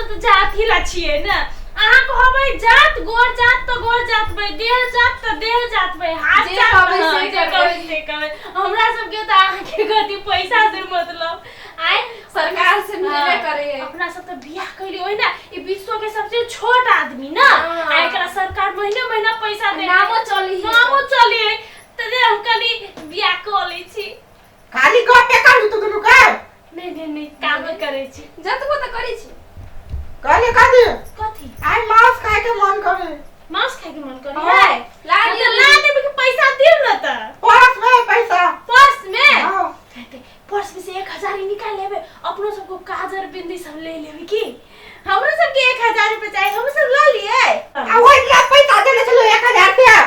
सब तऽ जाति ला छियै ने। अहाँ कहबै जात गोर जात तऽ गोर जात बै, देह जात तऽ देह जात बै, हाथ जे जात कहबै हाँ, से जे करबै। कहबै से करबै। हमरा सबके तऽ अहाँके कथी पैसा से मतलब आय सरकार से मिलबे हाँ, करे है। अपना सब तऽ बियाह कैली ओहि ना ई विश्व के सबसे छोट आदमी ना। हाँ। आ एकरा सरकार महीने महीना पैसा दे, नामो चली है। नामो चली है। तऽ जे हम कनी बियाह कऽ लै छी। खाली गपे करू तू दुनू के? नहीं नहीं नहीं, काम करै छी। जतबो तऽ करै छी। कहले कथी? कथी? आइ मांस खाय के मन करे। मांस खाय के मन करे हाँ। है? ला हाँ, दियौ। तऽ ला देबै के पैसा दियौ ना तऽ। पर्स में पैसा। पर्स में? हाँ। कहते पर्स में से 1000 ही निकाल लेबे, अपनो सबको काजर बिंदी सब ले लेबे की? हमरो सबके 1000 रुपए चाहिए, हम सब ल लिए। आ ओहि दिना पैसा देने छलौ 1000 रुपया।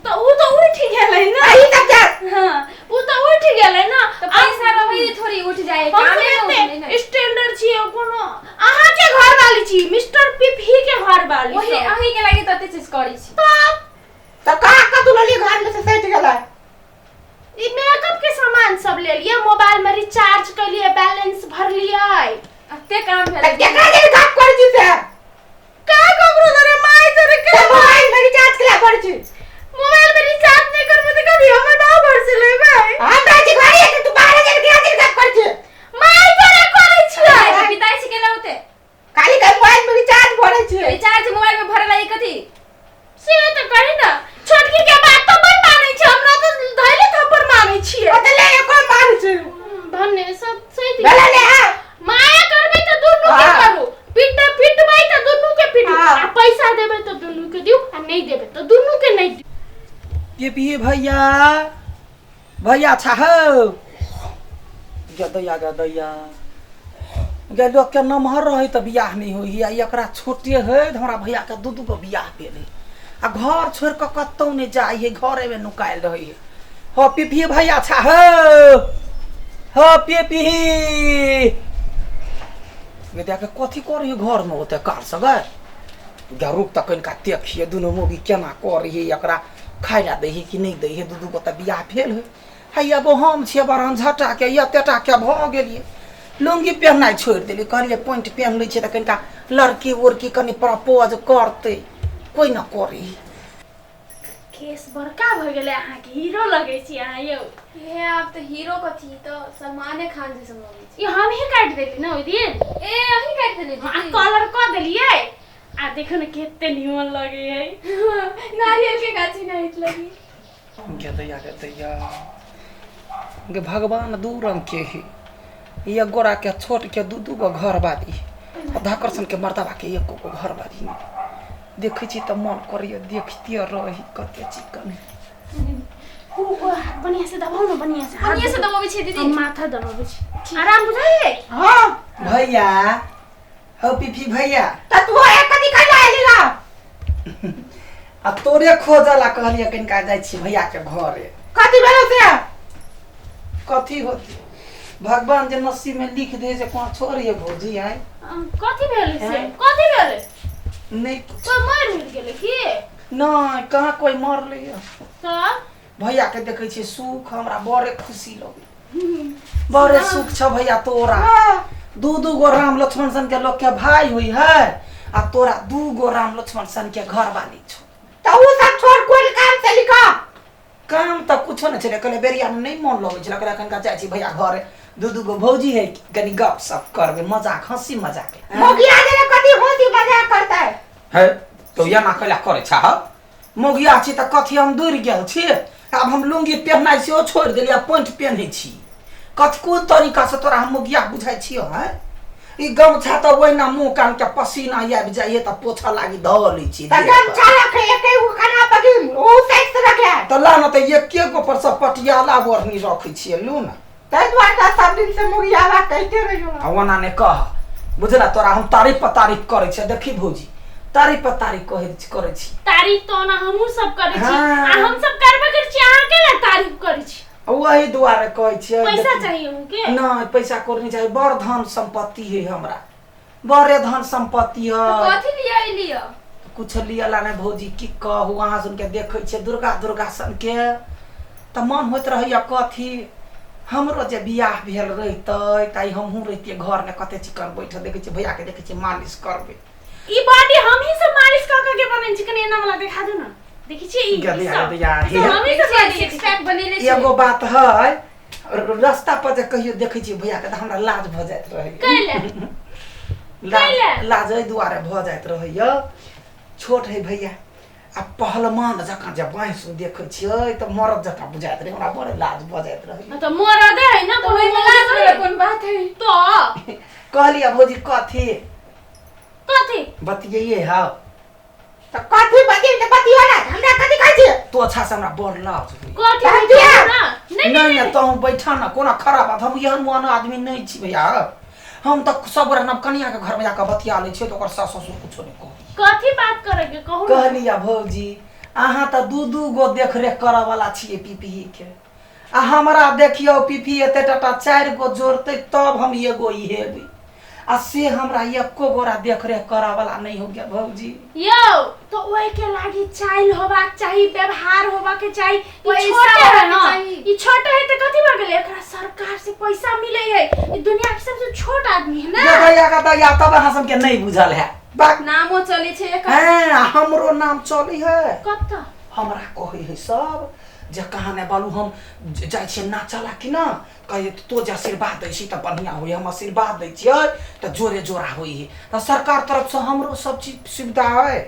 तऽ उ तऽ उठि गेलै ना। आ ई सब जा। हाँ, उ तऽ उठि गेलै ना। तऽ पैसा रहै थोड़ी उठ जाए, हम कामे सब न उठलै एते ने। स्टैंडर्ड छियै, कोनो अहाँ के घर वाली छी, मिस्टर पिपही के घर वाली। वही सब। अहीं के लागी तते चीज करै छी। तब तऽ का कतू लेलियै घर में से सटि गेलै? ई मेकअप के सामान सब ले लिए, मोबाइल में रिचार्ज कलिए, बैलेंस भरलिए। एते काम तऽ भेलै। केकरा जे गप करै छी से? का ककरो दरे माय दरे के तऽ मोबाइल में रिचार्ज केला करै छी? मोबाइल में रिचार्ज नहीं करबे तऽ कभी हमर बाप घर से लेबै। हम रहै छी घरे तऽ तू बाहर जा के केकरा गप करै छी? माय दरे करै छियै। पिताई छी केना होते? खाली के मोबाइल में रिचार्ज भरै छी। रिचार्ज मोबाइल में भरे ला ई कथी? से तऽ कही ना, छोटकी के बात तऽ बड़ मानै छै, हमरा तऽ धैले थप्पड़ मारै छियै। ओते ले एको मारै छी। धन्य सब सही। भेलै ने? हाँ। माया करबै तऽ दुनू के हाँ। करू, पिट पिटबै तऽ दुनू के पिटू। हाँ। आ पैसा देबै तऽ दुनू के दियौ, आ नहीं देबै तऽ दुनू के नहीं दियौ। के पिए भैया, भैया छा हो गदैया गदैया गे, लोक के नमहर रहे तऽ बियाह नहीं होई, आ एकरा छोटे है तऽ हमरा भैया के दू दू गो बियाह भेलै, आ घर छोड़ कऽ कतौ नहीं जाइ है, घरे में नुकायल रहै है। हो पिपही भैया छा हो, हो पिपही गदैया के कथी करी घर में ओते कार सगे गे? रुक तऽ कनिका देखिए दुनू मौगी केना करी है, एकरा खाय ला दै है कि नहीं दै है। दू दू गो तऽ बियाह भेल है। है एगो हम छियै बड़हन झटाके एतेटा के भऽ गेलियै, लुङ्गी पेहनाइ छोड़ि देलियै। कहलियै पैंट पेहन लै छियै तऽ कनिका लड़की उड़की कनि प्रपोज करतै, कोइ न करी। केस बड़का भऽ गेलै, अहाँके हीरो लगै छी अहाँ यौ। हे आब तऽ हीरो कथी, तऽ सलमाने खान जैसन लगै छै। ई हमही काटि देली ने ओहि दिन। ए अहीं काटि देली? आ कलर कऽ देलियै, आ देखो ने कते निमन लगै है। नारियल के गाछी नहीं लगी। गदैया गदैया गे, भगवान दू रंग के है। एक गोरा के छोट के दू दू गो घर बारी, आ धकर सन के मर्दबा के एको गो घर बारी नहि। देखै छी तऽ मन करैया देखते रही कते चिकन है। उ उ हाथ बढ़िया से दबाउ ने, बढ़िया से हाथ। बढ़िया से दबाबै छी दीदी? हम माथा दबाबै छी। आराम बुझाइए? हाँ। भैया हौ पीपी भैया। तऽ तू एक कथी कैला एली ला? आ तोरे खोजऽ ला कहलियै कनिका जाइ छी भैया के घरे। कथी भेलौ से? कथी होती, भगवान जे नसीब में लिख दे जे कोन छोड़िए भौजी आय। कथी भेलै से? हैं? कथी भेलै? नहीं। कोइ मरि उरि गेलै की? नहीं, कहाँ कोई मरलै है। तऽ भैया के देखै छियै सुख, हमरा बड़े खुशी लगै, बड़े सुख छ भैया तोरा। हाँ। दू दू गो राम लक्ष्मण सन के लोग के भाई हुई है, आ तोरा दू गो राम लक्ष्मण सन के घर वाली छौ। तऽ उ सब छोड़, कोन काम से लिखा? काम तऽ कुछो नहि छलै, कहले बेरिया मे नहि मन लगै छलै, कहले कनिका जाइ छी भैया घरे, दू दू गो भौजी है, कनि गप सप करबै, मजाक हंसी मजाक। मौगिया जेना कथी हंसी मजाक करतै? है तो एना कैला करै छह? मौगिया छी तऽ कथी हम दूर गेल छी? आब हम लुङ्गी पेहनाइ सेहो छोड़ि देलियै आ पैंट पेहनै छी। कथी कोन तरीकासँ तोरा हम मौगिया बुझाइ छियौ? हैं, ई गमछा तऽ ओहिना मुँह कानके पसीना आबि जाइए तऽ पोछऽ लागी धऽ लै छी तऽ देह पर। गमछा रखे एके गो खाना पकिन ओ साइड से रखे। तऽ ला ने तऽ एके गो पर सब पटियाला ओढ़नी रखै छियै, लू ने। ताहि दुआरे तऽ सब दिन से मुगियावा कहिते रहियो। आ ओना नहि कह, बुझला? तोरा हम तारीफ पर तारीफ करै छियै। देखी भौजी, तारीफ पर तारीफ कहै करै छी। तारीफ तऽ ओना हमहूँ सब करै छी। हाँ। आ हम सब करबे करै छी, अहाँ केना तारीफ करै छी? वही दुआरे कहै छियै। पैसा देखी। चाहिए अहूँके? नहि, पैसा कोर नहीं चाही, बड़ धन संपत्ति है हमरा, बड़े धन संपत्ति है। कथी लिया एलियै? कुछ लियला नहि भौजी, की कहू, अहाँ सुनके देखै छियै दुर्गा दुर्गा सनके तऽ मन होइत रहैया कथी हमरो जे बियाह भेल रहितै त आइ हमहूँ रहितियै घरमे कते चिकन बैठल देखै छियै भैयाके देखै छियै मालिश करबै। ई बॉडी हम ही सब मालिश क क के बनेने छी, कनी एना वाला देखा दू ना। देखै छियै ई गले ई सब। गले यार, ई सब हमही सब बनेने सिक्स छी। पैक बनेने छै। एगो बात है, रास्ता पर जे कहियो देखै छियै भैयाके तऽ हमरा लाज भऽ जाइत रहैए। कैले? लाज कैले? लाज एहि दुआरे भऽ जाइत रहैए, छोट है भैया आ पहलवान जकाँ जे बाँहि देखै छियै तऽ मरद जकाँ बुझाइत रहै, हमरा बड़ लाज भऽ जाइत रहै। तऽ मरदे है ना, तऽ कोनो ओहिमे लाज वाला कोन बात है? तऽ कहलियै भौजी कथी कथी बतियैये हौ? तऽ कथी बतियै तऽ बतियो ना, हमरा कथी कहै छियै? तो अच्छा से हमरा बड़ लाज होइए। कथी तहन बतियौ किया? ना? नहीं नहीं नहीं, तहूँ बैठा ना, कोना खराब बात, हम एहन मोहन आदमी नहीं छी भैया। हम तऽ सब गोरा नवकनिया के घर में जाकऽ बतिया लै छियै तऽ ओकर सास ससुर कुछो नहि कहै। कथी बात करे के कहू ना। कहलियै भौजी अहाँ तऽ दू दू गो देखरेख करऽ वाला छियै पीपी के, आ हमरा देखियौ पीपी एते टाटा 4 गो जोड़तै तब हम एगो इहेबै, आ से हमरा एको गोरा देखरेख करऽ वाला नहीं हो गया भौजी। यौ तो ओहि के लागी चाइल होबाक चाही, व्यवहार होबाक चाही। ई पैसा छोटे है होबाक ना, चाही। ई छोटे है तऽ कथी भऽ गेलै? एकरा सरकार से पैसा मिलै है, ई दुनिया के सबसे छोट आदमी है ना। ये भैया का दैया तब अहाँ सबके नहीं बुझल है। बाक नामो चलै छै एकर। हैं, हमरो नाम चलै है। कतऽ? हमरा कहै है सब जे कहाँ ने बालू हम जाइ छियै नाचऽ ला कि ना, कहै तो जे आशीर्वाद दै छी तऽ बढ़िआँ होइ, हम आशीर्वाद दै छियै तऽ जोरे जोरा होइ है, तऽ सरकार तरफ से हमरो सब चीज सुविधा है।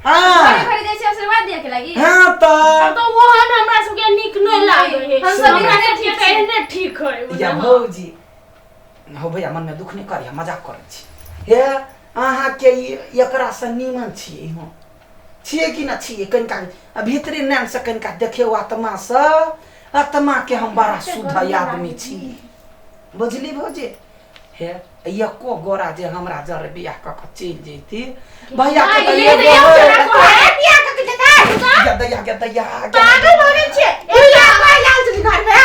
हाँ घरे घरे जाइ छै आशीर्वाद दिअ के लागी। हाँ तऽ तो ओहन हमरा सबके नीक नहि लागै है। हम सब हमरा एहने सबके ठीक तऽ छी। एहने ठीक है। या भौजी हो भैया मनमे दुख नहि करिया, मजाक करै छी। हे अहाँके एकरा से नीमन छियै हम, छियै कि ना छियै? कनिका आ भीतरी नैन से कनिका देखियौ आत्मा से, आत्मा के हम बड़ा शुद्ध आदमी छी, बुझली भौजी? हे एको गोरा जे हमरा जर बियाह कऽ के चलि जैती भैया के तऽ ये एगो तऽ है। तोहरे बियाह कऽ के जेतै? गे दैया गे दैया गे। पागल भऽ गेल छियै। बियाह कऽ लाल छली घरमे।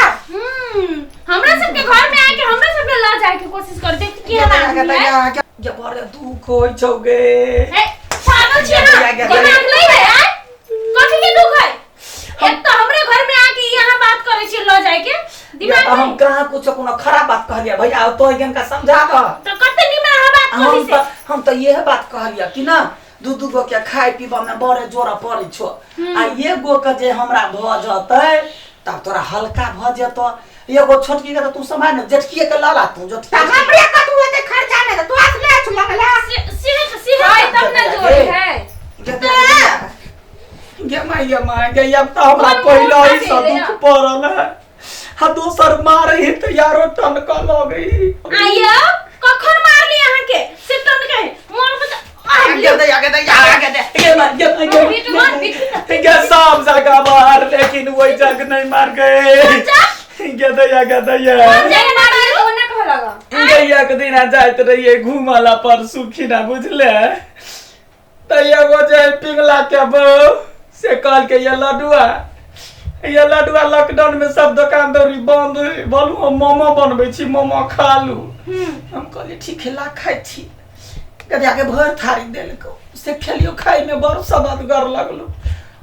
हमरा सबके घर में आके हमरा सबके लऽ जाय के कोशिश कर देख गे केहन दैया गे आदमी है। दैया गे। गे बड़े दुख होइ छौ गे। हे पागल छियै ना, गे, गे, गे। दिमाग नहीं है आय? कथी के दुख है? एक तो हमरे घर में आके यहाँ बात करे छियै लऽ जाय के, दिमाग हम नहीं। कहाँ कुछ कोनो खराब बात कहलियै भैया, तो इनका समझा दऽ। तो कते निमन अहाँ बात हम कहली से। तऽ हम तऽ इएह बात कहलियै कि ना दू दू गो के खाय पीबऽ में बड़े जोरा पड़ै छौ, आ एगो के जे हमरा भऽ जतै तब तोरा हल्का भऽ जेतौ। एगो छोटकी के तऽ तू सम्हार ने, जेठकिए के लऽ ला तू तऽ जेठकी। हमरे कतू ओते खर्चा नहि तऽ तू असले छु लगला। से से है तब ना जोड़ी है। गे माय गे माय गे, अब तऽ हमरा कोन पहिले मुँह ही से फटेले दुख पड़ल है, आ दोसर मारे ही तऽ यारो टनकऽ लगै। आइयो कखन मारली अहाँ के से टनके मन बता गे दैया गे दैया गे दैया गे माय गे माय गे। पीट मार पीट ना। गे सब जगह मार लेकिन वही जगह नहीं मार गए। गे दैया गे दैया। जे मारली तो ओना कहऽ लगऽ। गे एक दिन जाइत रहिए घूमला पर सुखी ना बुझले, तऽ एगो जे पिंगला के बहू से कहलकै ये लड्डुआ ये लड्डुआ लॉकडाउन में सब दोकान दौरी बंद है, बोलू हम मोमो बनबै छी मोमो खा लू। हम कहलियै ठीक है ला खाइ छी। गधिया के भरि थारी देलकौ, से खेलियो खाइ में बड़ सदगर लगलो,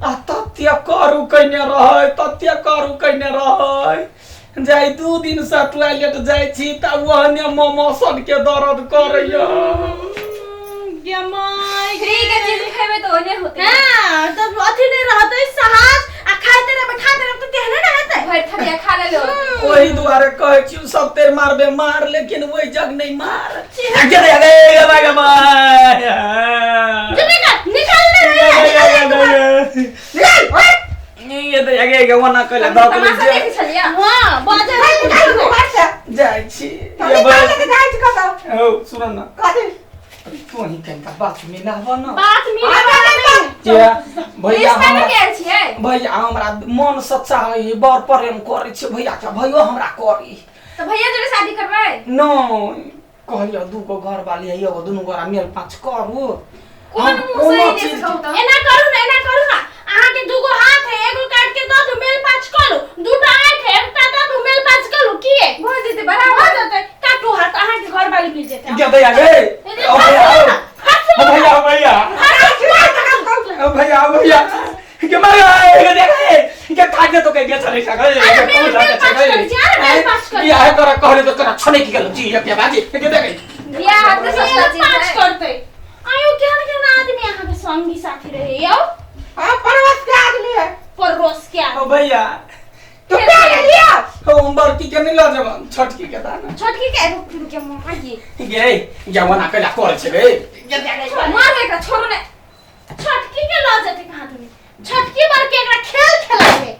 आ तते करू कयने रहै तते करू कयने रहै, जाइ 2 दिन से टॉयलेट जाइ छी तऽ ओहने मोमो सन के दर्द करैया। गे my free के चीज खेबै तऽ ओने होतै। हाँ तब अथी नहीं रहतै साहस, आ खाइते रहबै खाइते रहबै तऽ तेहने ने हेतै। भरि थरिया खा लेलो। ओही दुआरे कहै छी सब तेर मारबे मार लेकिन ओहि जग नहीं मार। गे गे गे गे गे गे my. निकाल निकाल ले गे गे गे गे। निकाल ओए। ये तो गे गे ओना कहले दऽ तमाशा देली देखै छलियै। हाँ बाजै निकाल घर से। जाइ छी। तऽ निकाल के जाइ छी कतौ। हौ सुन ना कथी? तू ही कनिका बात मिलाब ना। बात मिलाबऽ नहीं। के भैया रिश्ता हमरा में गेल छियै। भैया हमरा मन सच्चा है, बड़ प्रेम करै छै भैया के, भैयो हमरा करी। तऽ भैया जोड़े शादी करबै? नहीं कहलियै 2 गो घर वाली है, एगो दुनू गोरा मेल पाँच करू। कोन हम मुँह से कोनो ई चीज देश कहू तऽ? एना करू ना, एना करू ना, अहाँ के 2 गो हाथ है एगो काट के दऽ दू मेल पाँच करू, 2 टा आँख है एकटा दऽ दू मेल पाँच करू, किए भऽ जेतै भऽ बराबर। जेतै। काटू हाथ अहाँ के घर वाली मिल जेतै। गे दैया गे ओ भैया ओ भैया भैया ओ भैया भैया गे माय गे गे गे काट दे तो के गे चले सके अरे मेल मेल पाँच करू, अरे मेल पाँच कर बियाह कर कहले तो तोरा छने की गेल जी ये बाजी के देख। बियाह हाथ से सस्ता चीज पाँच है। करते आयो केहन केहन आदमी अहाँ के संगी साथी रहे यौ। हाँ, पड़ोस के आदमी है। पड़ोस के आदमी। ओ भैया, तो क्या ले लिया? ओ हम बड़की के नहीं ल जेबन, छोटकी के दाना। छोटकी के रुक रुक के मार ये। गे जवन अकेला कर छे गे। मार एकरा, छोड़ो ने। छोटकी के ल जेते कहाँ तुमी? छोटकी बड़की एकरा खेल खेलाबे।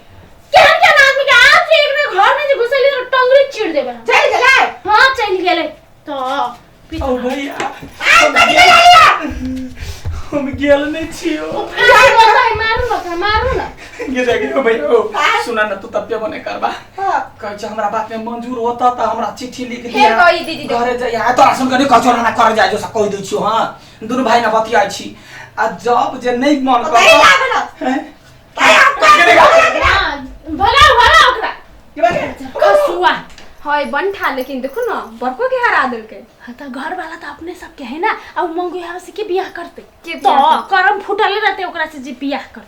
केहन केहन आदमी के आज से एकरा घर में जे घुसली तो टंगरी चीर देबे हम। चल गेलै? हाँ, चल गेलै तो ओ भैया, आज कथी ले लिया? हम गेल नहीं छियो। मारू ना, मारू ना। गे देख ओ भैया, ओ सुना ना, तू तबिया बने करबा। हाँ। कहै छै हमरा बात में मंजूर होता त हमरा चिट्ठी लिख फेर दिया। कही दीदी देखो। घरे जाइया तोरा सुन के नहीं कचो ना कर जाय जो सब कहि दै छियो। हां, दुनू भाई ना बतियाइ छी आ जब जे नहीं मन तो करता नहीं लाबे ना। हैं? तै आप के देखा? हाँ, भगाओ भगाओ ओकरा। के बाजे? खसुआ। हाय बनठा, लेकिन देखो ना बड़को के हरा देलकै। हाँ, त घर वाला त अपने सबके है ना, अब मंगुआ से के बियाह करते? के तो बियाह करते? करम फुटले रहते ओकरा से जे बियाह करते।